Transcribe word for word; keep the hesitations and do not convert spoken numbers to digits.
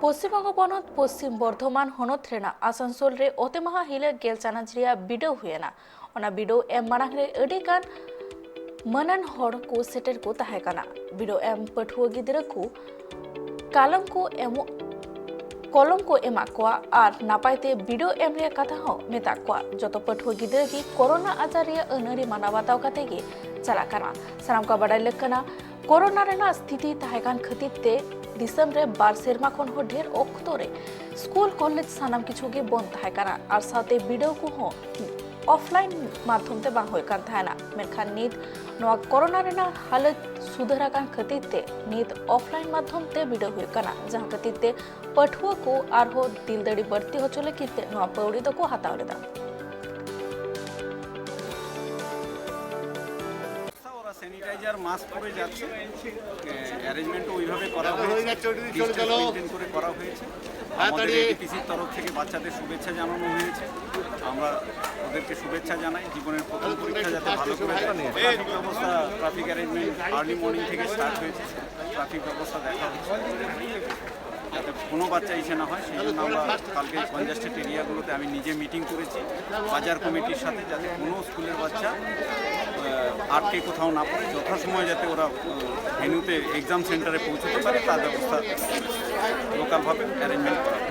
ᱯᱚᱥᱪᱤᱢ ᱵᱚᱝᱜᱚ ᱯᱚᱱᱚᱛ ᱯᱚᱥᱪᱤᱢ ᱵᱚᱨᱫᱷᱚᱢᱟᱱ ᱦᱚᱱᱚᱛ ᱨᱮᱱᱟᱜ ᱟᱥᱟᱱᱥᱳᱞ ᱨᱮ ᱚᱛᱮ ᱢᱟᱦᱟ ᱦᱤᱞᱳᱜ ᱜᱮᱞ ᱪᱟᱱᱟᱪ ᱨᱮᱭᱟᱜ ᱵᱤᱰᱟᱹᱣ ᱦᱩᱭᱮᱱᱟ᱾ ᱚᱱᱟ ᱵᱤᱰᱟᱹᱣ ᱮᱢ ᱢᱟᱲᱟᱝ ᱨᱮ ᱟᱹᱰᱤ ᱜᱟᱱ ᱢᱟᱹᱱᱟᱱ ᱦᱚᱲ ᱠᱚ ᱥᱮᱴᱮᱨ ᱠᱚ ᱛᱟᱦᱮᱸ ᱠᱟᱱᱟ᱾ ᱵᱤᱰᱟᱹᱣ ᱮᱢ ᱯᱟᱹᱴᱷᱩᱣᱟᱹ ᱜᱤᱫᱽᱨᱟᱹ ᱠᱚ ᱠᱟᱞᱚᱢ ᱠᱚ ᱮᱢᱚᱜ ᱠᱚᱞᱚᱢ ᱠᱚ ᱮᱢᱟᱜ ᱠᱚᱣᱟ ᱟᱨ ᱱᱟᱯᱟᱭ ᱛᱮ ᱵᱤᱰᱟᱹᱣ ᱮᱢ ᱨᱮᱭᱟᱜ ᱠᱟᱛᱷᱟ ᱦᱚᱸ ᱢᱮᱛᱟᱜ ᱠᱚᱣᱟ᱾ ᱡᱚᱛᱚ ᱯᱟᱹᱴᱷᱩᱣᱟᱹ ᱜᱤᱫᱽᱨᱟᱹ ᱜᱮ ᱠᱚᱨᱳᱱᱟ ᱟᱡᱟᱨ ᱨᱮᱭᱟᱜ ᱟᱹᱱ ᱟᱹᱨᱤ ᱢᱟᱱᱟᱣ ᱵᱟᱛᱟᱣ ᱠᱟᱛᱮ ᱜᱮ ᱪᱟᱞᱟᱜ ᱠᱟᱱᱟ᱾ ᱥᱟᱱᱟᱢ ᱠᱚ ᱵᱟᱰᱟᱭ ᱞᱟᱹᱠ ᱠᱟᱱᱟ, ᱠᱚᱨᱳᱱᱟ ᱨᱮᱱᱟᱜ ᱥᱛᱷᱤᱛᱤ ᱛᱟᱦᱮᱸ ᱠᱟᱱ ᱠᱷᱟᱹᱛᱤᱨ ᱛᱮ ᱫᱤᱥᱚᱢ ᱨᱮ ᱵᱟᱨ ᱥᱮᱨᱢᱟ ᱠᱷᱚᱱ ᱦᱚᱸ ᱰᱷᱮᱨ ᱚᱠᱛᱚ ᱨᱮ ᱥᱠᱩᱞ ᱠᱚᱞᱮᱡᱽ ᱥᱟᱱᱟᱢ ᱠᱤᱪᱷᱩ ᱜᱮ ᱵᱚᱱᱫ ᱛᱟᱦᱮᱸ ᱠᱟᱱᱟ ᱟᱨ ᱥᱟᱶᱛᱮ ᱵᱤᱰᱟᱹᱣ ᱠᱚᱦᱚᱸ ᱚᱯᱷᱞᱟᱭᱤᱱ ᱢᱟᱫᱽᱫᱷᱚᱢ ᱛᱮ ᱵᱟᱝ ᱦᱩᱭᱩᱜ ᱠᱟᱱ ᱛᱟᱦᱮᱱᱟ᱾ ᱢᱮᱱᱠᱷᱟᱱ ᱱᱤᱛ ᱱᱚᱣᱟ ᱠᱚᱨᱳᱱᱟ ᱨᱮᱱᱟᱜ ᱦᱟᱞᱚᱛ ᱥᱩᱫᱷᱟᱹᱨ ᱟᱠᱟᱱ ᱠᱷᱟᱹᱛᱤᱨ ᱛᱮ ᱱᱤᱛ ᱚᱯᱷᱞᱟᱭᱤᱱ ᱢᱟᱫᱽᱫᱷᱚᱢ ᱛᱮ ᱵᱤᱰᱟᱹᱣ ᱦᱩᱭᱩᱜ ᱠᱟᱱᱟ, ᱡᱟᱦᱟᱸ ᱠᱷᱟᱹᱛᱤᱨ ᱛᱮ ᱯᱟᱹᱴᱷᱩᱣᱟᱹ ᱠᱚ ᱟᱨᱦᱚᱸ ᱫᱤᱞ ᱫᱟᱲᱮ ᱵᱟᱹᱲᱛᱤ ᱦᱚᱪᱚ ᱞᱟᱹᱜᱤᱫ ᱛᱮ ᱱᱚᱣᱟ ᱯᱟᱹᱣᱲᱤ ᱫᱚᱠᱚ ᱦᱟᱛᱟᱣ ᱞᱮᱫᱟ᱾ ওরা স্যানিটাইজার, মাস্ক পরে যাচ্ছে। অ্যারেঞ্জমেন্টও ওইভাবে করা হয়েছে, ডিস্টেন্স মেনটেন করে করা হয়েছে। আমাদের এডিপিসির তরফ থেকে বাচ্চাদের শুভেচ্ছা জানানো হয়েছে। আমরা ওদেরকে শুভেচ্ছা জানাই, জীবনের প্রথম পরীক্ষা যাতে ভালো করে দেয়। ট্রাফিক ব্যবস্থা, ট্রাফিক অ্যারেঞ্জমেন্ট আর্লি মর্নিং থেকে স্টার্ট হয়েছে, ট্রাফিক ব্যবস্থা দেখা হচ্ছে। যাতে কোনো বাচ্চা ইসে না হয়, সেই জন্য আমরা কালকে কনজেস্টেড এরিয়াগুলোতে আমি নিজে মিটিং করেছি। বাজার কমিটির সাথে, যাতে কোনো স্কুলের বাচ্চা আহ, আটকে কোথাও না পড়ে, যথাসময়ে যাতে ওরা ভেন্যুতে, এক্সাম সেন্টারে পৌঁছতে পারে, তার ব্যবস্থা লোকালভাবে অ্যারেঞ্জমেন্ট করা হবে।